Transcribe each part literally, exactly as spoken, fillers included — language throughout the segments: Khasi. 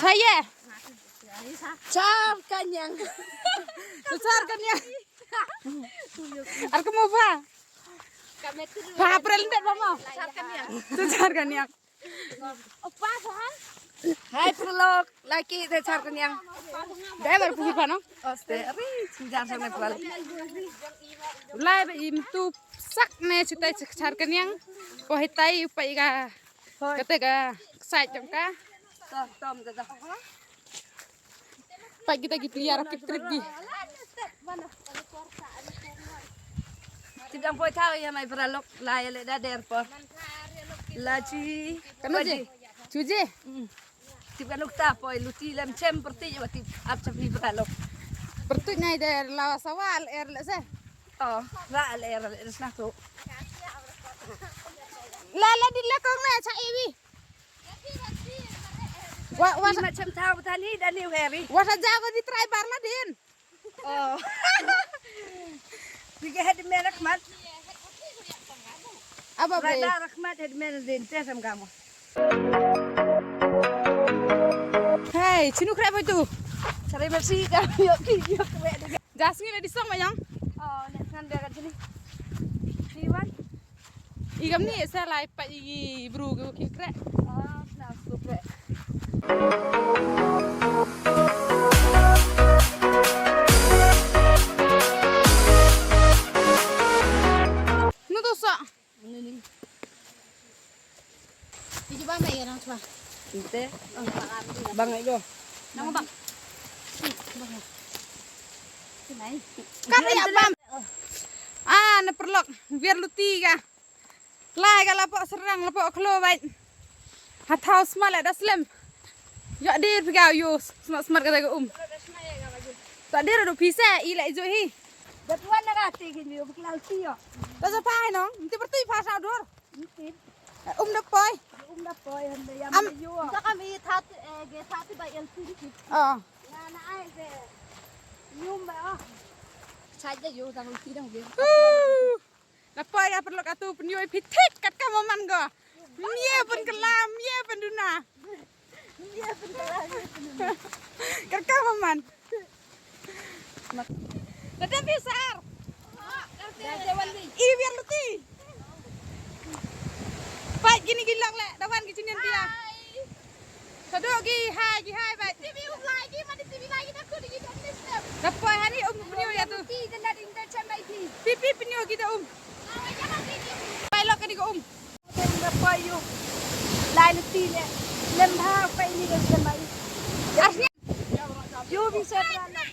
Haye. Char kanyang. Char kanyang. Ar kamo ba. Ba prel ndet ba mo. Char kanyang. Hai prelok, laki te char kanyang. Dai bar puhi pa no. Oste, ari, sinjar sa ne prelok. Lai ba im tu sak ne chutai char kanyang. Ko hitai upai ga. Kate ga sai jong ka. Tom, tom, tom. Pat kita ki plia rakit trip gi. Ti dang poi thaw ïa mai prelok la ïa le da der por. La chi. Kano je? Chu je? Ti ba nuk ta poi luti lem chem perti ïa ti ap chapi prelok. Pertu nai der la sawal er le se. Oh, la le er le sna tu. La la di le kong le cha iwi. Wa wa ma chem thaw tani dani weri. Wa sa jago di trai bar la din. Oh. Dige head men rakhmat. Aba bre. Rai rakhmat head men din te sam gamo. Hey, chinu kre ba tu. Sare masi da yok ki yok we de. Jasngi le di song ma yang. Oh, ne kan de ka chini. Di wan. I kam ni sa lai pa i bru ki ki kre. Ah, na su kre. Nu tu sa. Ini ba mai yang chwa. Inte. Bang ai go. Nang bang. Kami abang. Ah, na perlok. Biar luti ka. Lai ka lapoh serang lapoh khlo bai. Hathaw smat la da slem. Ïa dir phi ka yu smat smat ka da ka um. Ta dir do phi se i la ijo hi. Da tuan na ka ti ki ni u klal ti yo. Ta sa phai nong, mti perti pha sa dur. Mti. Um da poi. Um da poi han da yam yu. Ta ka mi that ge that ba el ti ki. Oh. Na na ai ge. Yum ba. Chai da yu dang ti dang ge. La poi ka perlok atu pynïoh ïa phi thik kat ka maman go. Mie pyn kylla, mie pyn duna. Kat ka maman. Lada phi sar. I biar luti. Pai kini ki lok le, dawan ki jingin pia. Sadu ki hai ki hai bai. Ti bi um lai ki mani ti bi lai ki na ku di ki don ni step. Da poi hani um pynïoh ïa tu. Ti dan da ding da chem bai ti. Pi pi pynïoh ki da um. Pai lok ka di ka um. Ten da poi yu. Lai na ti ne. Lem ha pai ni da chem bai. Asni. Yu bi se pra na.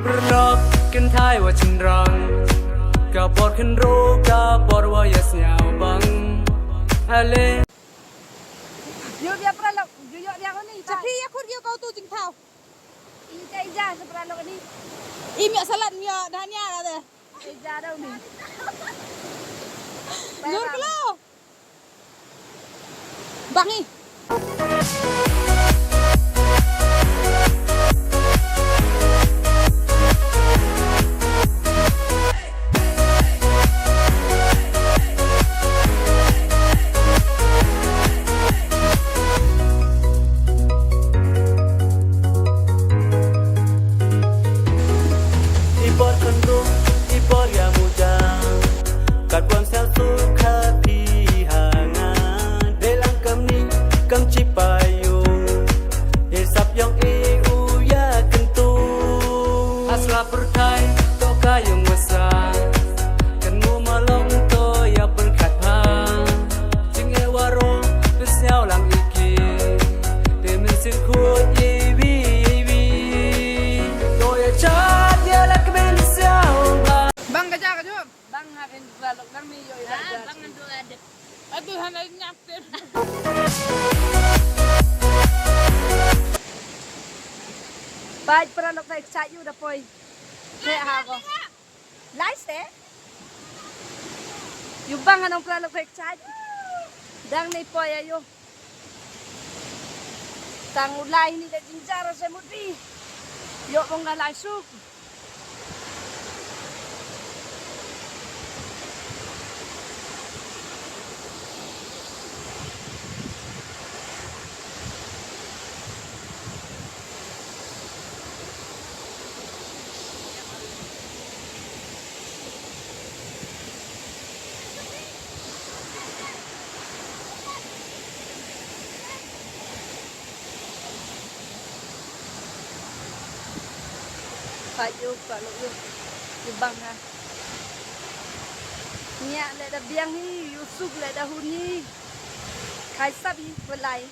Pyrlok kynthai wa chynrang, ka por khynro ka por wa ïa sñiaw bang. Ale. Yu ïa pralok, yu ïa ïa ni. Chapi ïa khut ïa kau tu jingthaw. Ija ija sa pralok ni. I miak salad miak dhania kata. Ija dau ni. Nur kelo. Bangi. I por khynrung, i por ïa muda. Kat bun sel suk ha phi ha nga. Dei lang kam ni, kam chipai u. I sap yong i u ïa kyntu. Asla pyrthai, to ka yong wasa. Kan mu malong to ïa pyrkhat ha. Jing e waro, pyrsiaw lang iki. Te min sin khut ye wi, ye wi. To ïa chat ïa la kmen siaw ba. Bang ka ja ka jom. Bang ha ken ba lok nang mi yo ïa ja. Bang nang do la dep. Atu han ai nyap te. Bai para lok tai chat yu da poi. Te ha ko. Lai ste. Yu bang ha nong para lok tai chat. Dang nei poi ayo. Tang u lai ni da jingjara se mut bi. Yo bong da lai suk. Pait ïa u, pait lut ïa u. Ïa bang ha. Ngiah leh da biang hi, ïa u suk leh da hun hi. Khai sap hi, ba lai.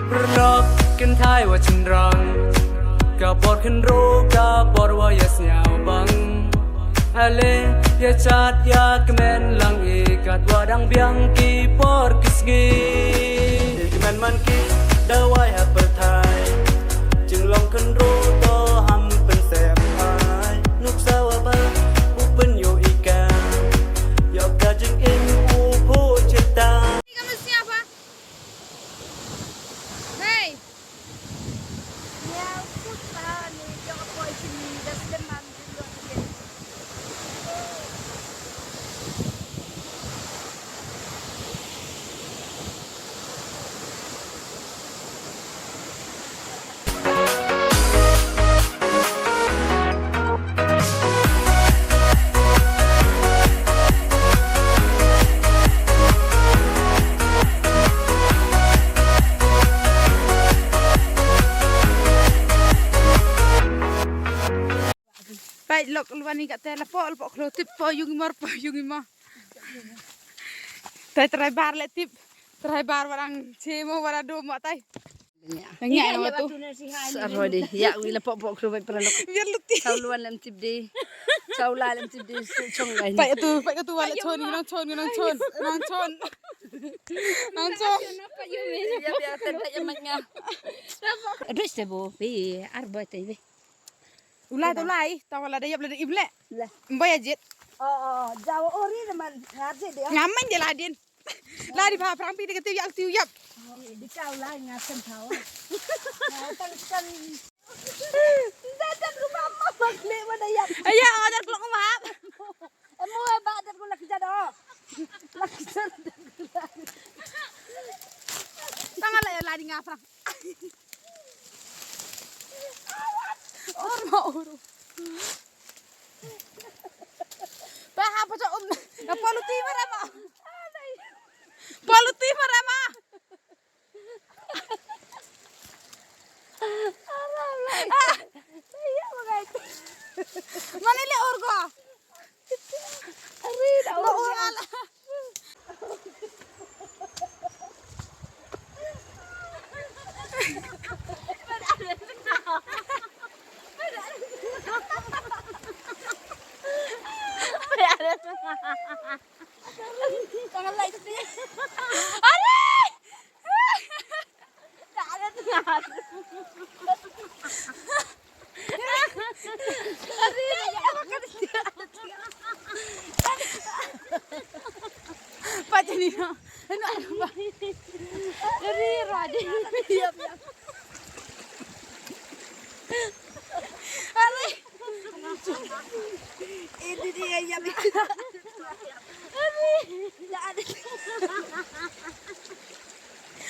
Paralok, kynthai wa shynrang, ka por khynraw, ka por wa ïa sñiaw bang. Ale, ïa chat, ïa kmen lang i, katwa dang biang ki por ki sngi. Ki kmen man ki dawai ha pyrthai. Jinglong khynraw to ham pynsep ai. Nuksa wa ba u pynïoh i ka. Ïoh ka jingim u phuh chita. Hey! Pait lok lwani kate la pok, la pok khlo tip pok yung imor, pok yung imor. Tai trai bar le tip, trai bar warang chemo wara do mo tai. Ngi ai mo tu. Sarodi, ya wi la pok pok khlo pait paralok. Biar luti. Chau luan lem tip de. Chau la lem tip de, chong gai. Pait tu, pait tu wala chon, nang chon, nang chon, nang chon. Nang chon. Ya biar tan pait ya mat nga. Aduh, sebo, be, arba tai be. Ulai tu ulai, tawa lada yap lada ible. Lah. Mbai ajit. Oh, oh, jawa ori de man, ngarje de. Ngaman je ladin. Lari ba prang pi de kete yap tiu yap. Di kau lai ngasen kau. Ngasen kan. Dadan rumah mama mak le mana yap. Aya, ajar kelok mama. Emu ba dan gula kerja doh. Lagi jalan. Tangan lah ya lari ngaprang. Or ma or. Ba ha pa um. Na poluti mara ma. Poluti mara ma. Mane le orgo. Ari da orgo.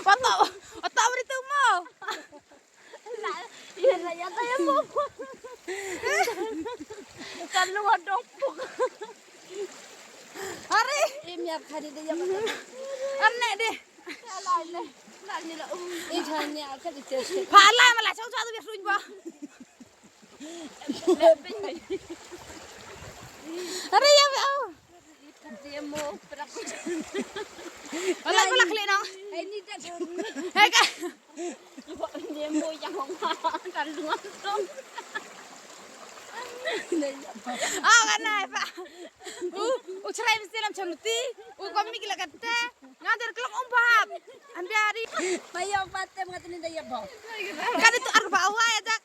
Wata, wata beri tu mo. Iya, lah, ya, saya mo. Kalau ada puk. Hari. Ini apa hari dia? Arne deh. Ala ne. Ala ne la. Ini hanya akan dicek. Pala malah cau cau tu biar sunyi bah. Hari ya, oh. Dia mau berapa? Wala, wala klik nong. Ini dah. Hei, Kak. Dia mau yang orang kan luar tu. Oh, kan nai pa. U, u chrai mesti lam cham ti. U komi kila kate. Ngan der kelok um pahap. An biari. Mayo patem ngat ni da ya bo. Kan itu arba awai aja.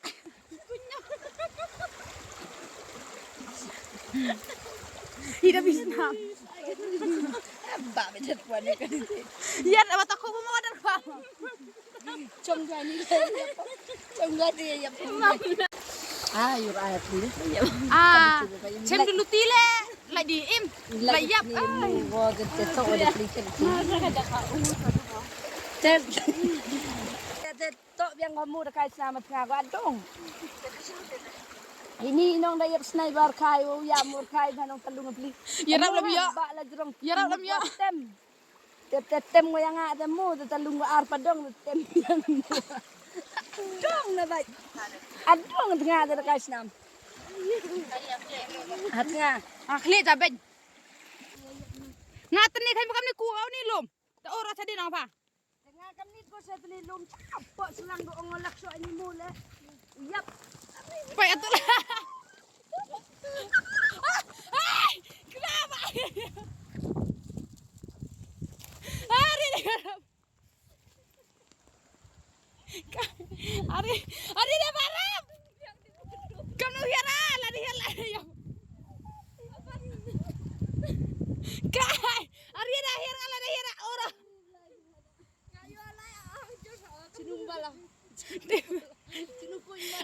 Ida bisna. Ba bedet kuan ni kan. Ya, ba takut mau ada kuan. Chong gani. Chong gani ya. Ah, yur ayat ni. Ah, chem dulu tile. Lagi im. Lagi yap. Ai. Wo de to de pli chen. Ter. Te to biang ko mu da kai sna mat nga ko adong. Ini nong da yap sniper kai wo ya mur kai ba nong talung pli. Ya rap lam ya. Ba la jrong. Ya rap lam ya. Tem. Tep tep tem ngo yang ah tem mu te talung ngo ar padong tem. Dong na bai. Adong tnga te kai snam. At nga. Ah, khli ta ben. Nga tni khai makam ni ku au ni lum. Ta ora sa di nang pa. Nga kam ni ku sa tni lum chap po selang do ong lak so ani mu le. Yap. Pai atul. Ai, kenapa? Ari dia. Ari, ari dia barap. Kamu hiara, lari hiara. Kai, ari dia hiara, lari hiara. Ora.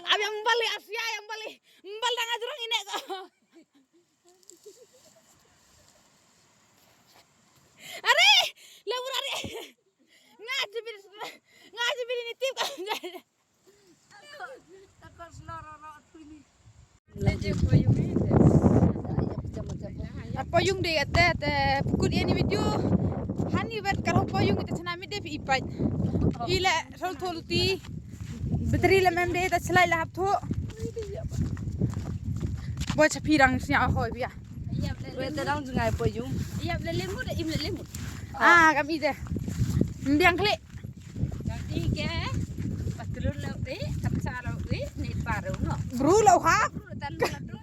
Abi yang balik Asia yang balik. Mbal dang ajrong ini ko. Are, lewur are. Nga jibir, nga jibir ini tip kan. Takut selorong aku ini. Apo yung de ate te pukut ini video. Hani wet karo po yung ite chana mi de pi ipai. Ile thol thol ti. Battery la mem de ta chlai la hap tho. Bo cha phi rang snya hoi bia. Wei ta dang jngai po yung. Yap le lemut, im le lemut. Ah, kam ide. Mbiang klik. Jadi ke patlun lo e, kapsa lo e, ni paru no. Bru lo hap. Bru tan lo tu.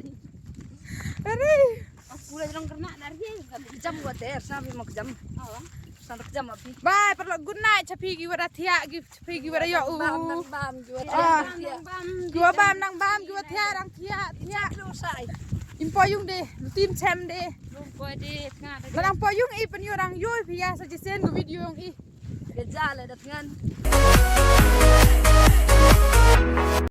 Ari. Aku la jrong kena dari kan jam gua ter, sa mi mak jam. Oh. Sa jam api. Bye, paralok, good night. Cha phi ki wada thiah, ki cha phi ki wada yo u. Bam nang bam, ki wada Ah. Thiah. Ki wa bam nang bam, ki wa thiah, rang thiah, thiah. Lu sai. Im po yung de, tim chem de. Lu po de, tnga de. Nang po yung i pen yo rang yo phi ya sa jisen ko video yung i. Ke jale dat ngan.